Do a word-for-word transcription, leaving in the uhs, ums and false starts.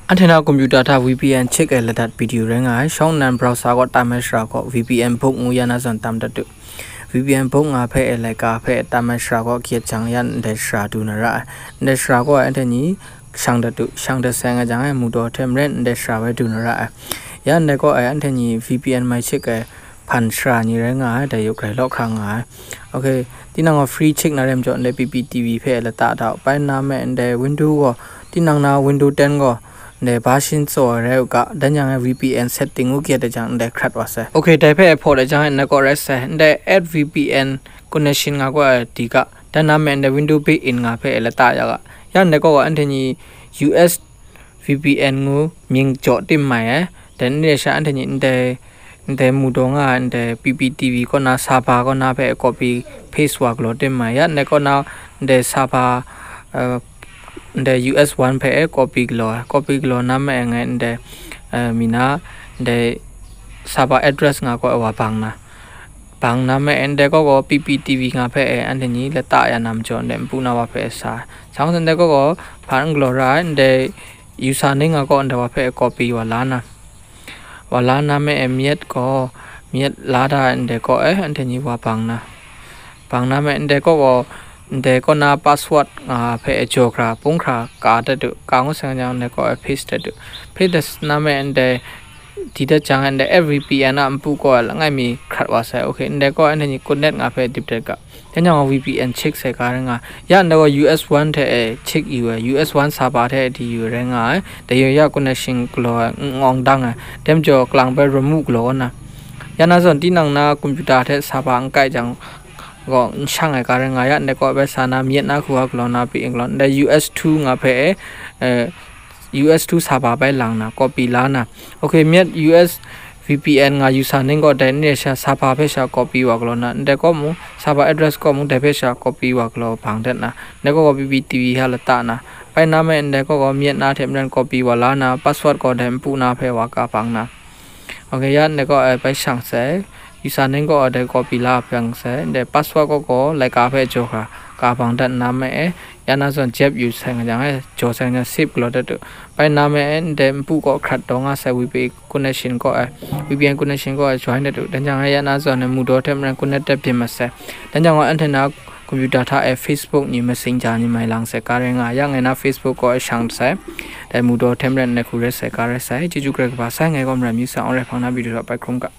Anhte na computer hta V P N check ai ladat video rai nga ai. Shawng nnan browser kaw tam ai shara kaw V P N book ngu ya na zawn tam dat u. V P N book nga hpe e laika hpe tam ai shara kaw gyet jang yan ndai shara du na ra ai. Ndai shara kaw e anhte ni shang dat u. Shang dat sai nga jang e mudaw hte maren ndai shara bai du na ra ai. Ya ndai kaw e anhte ni V P N mai check ai hpan shara ni rai nga ai, dai yawk grai law hkra nga ai. Ok, tinang gaw free check na rem jaw ndai P P T V hpe lata da u. Bai nna me ndai window gaw, tinang na window ten gaw, ndai version tsaw ai rai u ga, dan yang e V P N setting u gyet ai jang ndai hkrat wa sai. Ok, dai hpe hpaw ai jang e ndai kaw rai sai, ndai add V P N connection nga gaw ai di ga, dan na me ndai window built in nga hpe lata ya ga. Ya ndai kaw gaw anhte ni U S V P N ngu mying jaw tim mai ai. Dai ni sha anhte ni ndai, ndai mudaw nga ai ndai P P T V kaw na Saba kaw na hpe copy paste wa galaw tim mai. Ya ndai kaw na ndai Saba, uh, ndai U S one hpe copy galaw ai. Copy galaw na me ngai ndai, uh, mi na ndai Saba address nga kaw ai wa bang na. Bang na me ndai kaw gaw P P T V nga hpe e anhte ni lata ya na majaw ndai npu na wa hpe sa. Sa nga ndai kaw gaw hpan n galaw ra ai, ndai user name nga kaw ndai wa hpe copy wa la na. Wa la na me e myit gaw, myit la da ai ndai kaw e anhte ni wa bang na. Bang na me ndai kaw gaw, ndai kaw na password nga hpe e jaw hkra, pung hkra ka dat u, ka ngu sai nga jang ndai kaw e paste dat u. Paste dat na me ndai di dat jang ndai F V P N a npu kaw e langai mi hkrat wa sai. Ok, ndai kaw e anhte ni connect nga hpe dip dat ga. Dan jang V P N check sai ka rai nga. Ya ndai gaw U S one hte e check yu ai, U S one Saba hte e di yu ai rai nga ai. Dai yawng ya connection galaw ai, n ngawng dang ai. Dai majaw kalang bai remove galaw na. Ya na zawn tinang na computer hte Saba n kai jang gaw n shang ai ka rai nga. Ya ndai kaw bai sa na myit na hku wa galaw na pyi galaw. Ndai U S two nga hpe e, eh, U S two Saba bai lang na, copy la na. Ok, myit U S V P N nga user name gaw dai ni sha Saba hpe sha copy wa galaw na. Ndai kaw mung, Saba address kaw mung dai hpe sha copy wa galaw bang dat na. Ndai kaw gaw P P T V hta lata na. Bai na me ndai kaw gaw myit na hte maren copy wa la na, password gaw dai npu na hpe wa ka bang na. Ok, ya ndai kaw e bai shang sai. User name kaw e dai copy la bang sai. Ndai password kaw gaw laika hpe jaw hkra ka bang dat na me e. Ya na zawn jep yu sai nga jang e, jaw sai nga jang save galaw dat u. Bai na me e, ndai npu kaw hkrat daw nga sai V P N connection kaw e, V P N connection kaw e join dat u. Dan jang e ya na zawn e mudaw hte maren connect dat byin mat sai. Dan jang gaw anhte na computer hta e Facebook ni Messenger ni mai lang sai ka rai nga. Ya ngai na Facebook kaw e shang sai. Dai mudaw hte maren ndai hku rai sai ka rai sai. Chyeju grai kaba sai, ngai gaw Maram Myi Sa Aung Rai hpang na video hta bai hkrum ga.